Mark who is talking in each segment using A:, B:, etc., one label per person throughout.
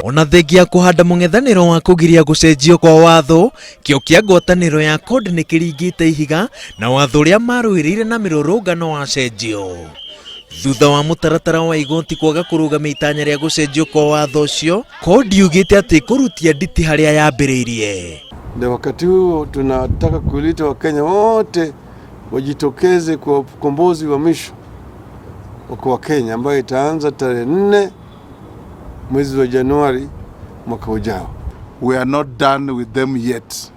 A: Ona thengia ya kũhanda mũng'ethanĩro wa kũgiria gũcenjio kwa watho, kĩo kĩa ngwatanĩro ya CORD nĩ kĩringĩte ihiga na watho ũrĩa marũĩrĩire na mĩrũrũngano wacenjio. Thutha wa mũtaratara wa igoti kwaga kũrũgamia itanya rĩa gũcenjio kwa watho ũcio, CORD yugĩte atĩ ĩkũrutia nditi harĩa yambĩrĩirie.
B: Na wakati huo tunataka kuita Wakenya wote wajitokeze kwa ukombozi wa mwisho wa Kenya ambayo itaanza tarehe 4 mwezi wa Januari mwaka ujao.
C: We are not done with them yet.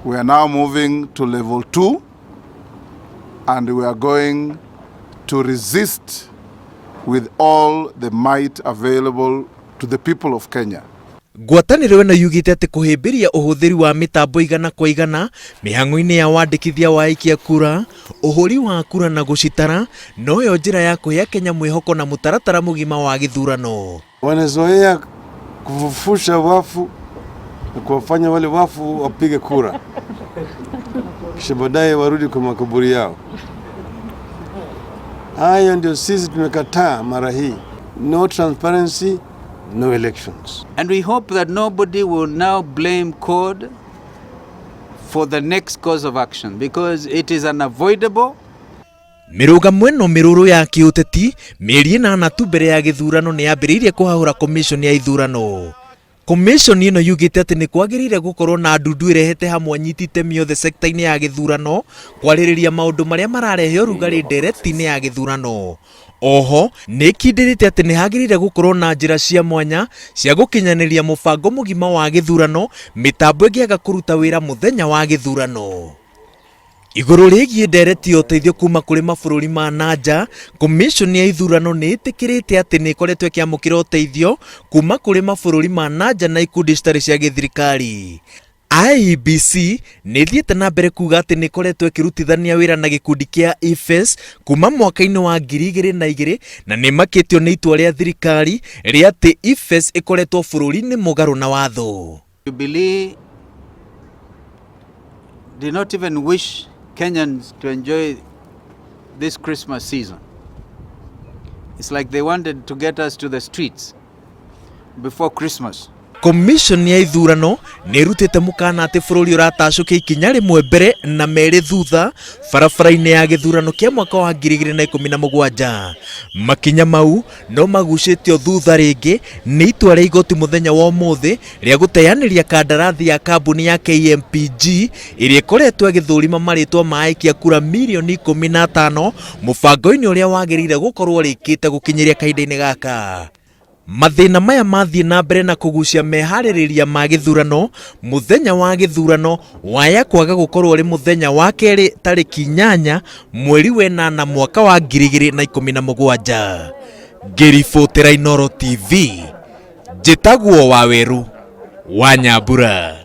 C: We are now moving to level 2 and we are going to resist with all the might available to the people of Kenya.
A: Ngwatanĩro ĩno yugĩte atĩ kũhĩmbĩria ũhũthĩri wa mĩtambo igana kwa igana mĩhang'o-inĩ ya wandĩkithia wa aikia kura, ũhũri wa kura na gũcitara noyo njĩra ya kũhe Akenya mwĩhoko na mũtaratara mũgima wa gĩthurano.
B: Wanazoea kufufusha wafu na kuwafanya wale wafu wapige kura kisha baadaye warudi kwa makaburi yao. Hayo ndio sisi tumekataa mara hii. No transparency, no elections.
D: And we hope that nobody will now blame CORD for the next course of action because it is unavoidable.
A: Mĩrũgamo ĩno mĩrũrũ ya kĩũteti mĩeri 8 tu mbere ya gĩthurano nĩ yambĩrĩirie kũhahũra commission ya ithurano. Commission ĩno yugĩte atĩ nĩ kwagĩrĩire gũkorwo na ndundu ĩrehete hamwe anyiti itemi othe sekta-inĩ ya gĩthurano kwarĩrĩria maũndũ marĩa mararehe ũrugarĩ ndereti-inĩ ya gĩthurano. Oho nĩ ĩkindĩrĩte atĩ nĩ hagĩrĩire gũkorwo na njĩra cia mwanya cia gũkinyanĩria mũbango mũgima wa gĩthurano mĩtambo ĩngĩaga kũruta wĩra mũthenya wa gĩthurano. Igũrũ rĩgiĩ ndereti ya ũteithio kuma kũrĩ mabũrũri ma na nja, Commission ya ithurano nĩ ĩtĩkĩrĩte atĩ nĩ ĩkoretwo ĩkĩamũkĩra ũteithio kuma kũrĩ mabũrũri ma na nja na ikundi citarĩ cia gĩthirikari. IEBC nĩ ĩthiĩte na mbere kuga atĩ nĩ ĩkoretwo ĩkĩrutithania wĩra na gĩkundi kĩa IFES kuma mwaka-inĩ wa 2002 na nĩ ĩmakĩtio nĩ itua rĩa thirikari rĩa atĩ IFES ĩkoretwo bũrũri-inĩ mũgarũ na watho.
D: Jubilee did not even wish Kenyans to enjoy this Christmas season. It's like they wanted to get us to the streets before Christmas.
A: Commission ya ithurano nĩ ĩrutĩte mũkana atĩ bũrũri ũratacũkia ikinya rĩmwe mbere na merĩ thutha barabara-inĩ ya gĩthurano kĩa mwaka wa 2017. Makinya mau no magucĩtio thutha rĩngĩ nĩ itua rĩa igoti mũthenya wa ũmũthĩ rĩa gũteanĩria kandarathi ya kambuni ya KMPG ĩrĩa ĩkoretwo ĩgĩthũrima marĩtwa ma aikia kura mirioni 15 mũbango-inĩ ũrĩa wagĩrĩire gũkorwo ũrĩkĩte gũkinyĩria kahinda-inĩ gaka. Mathĩna maya mathiĩ na mbere na kũgucia meharĩrĩria ma gĩthurano mũthenya wa gĩthurano waya kwaga gũkorwo ũrĩ mũthenya wa kerĩ tarĩki 8 mweri wa 8 mwaka wa 2017. Ngĩribotera Inooro TV, njĩtagwo Waweru wa Nyambura.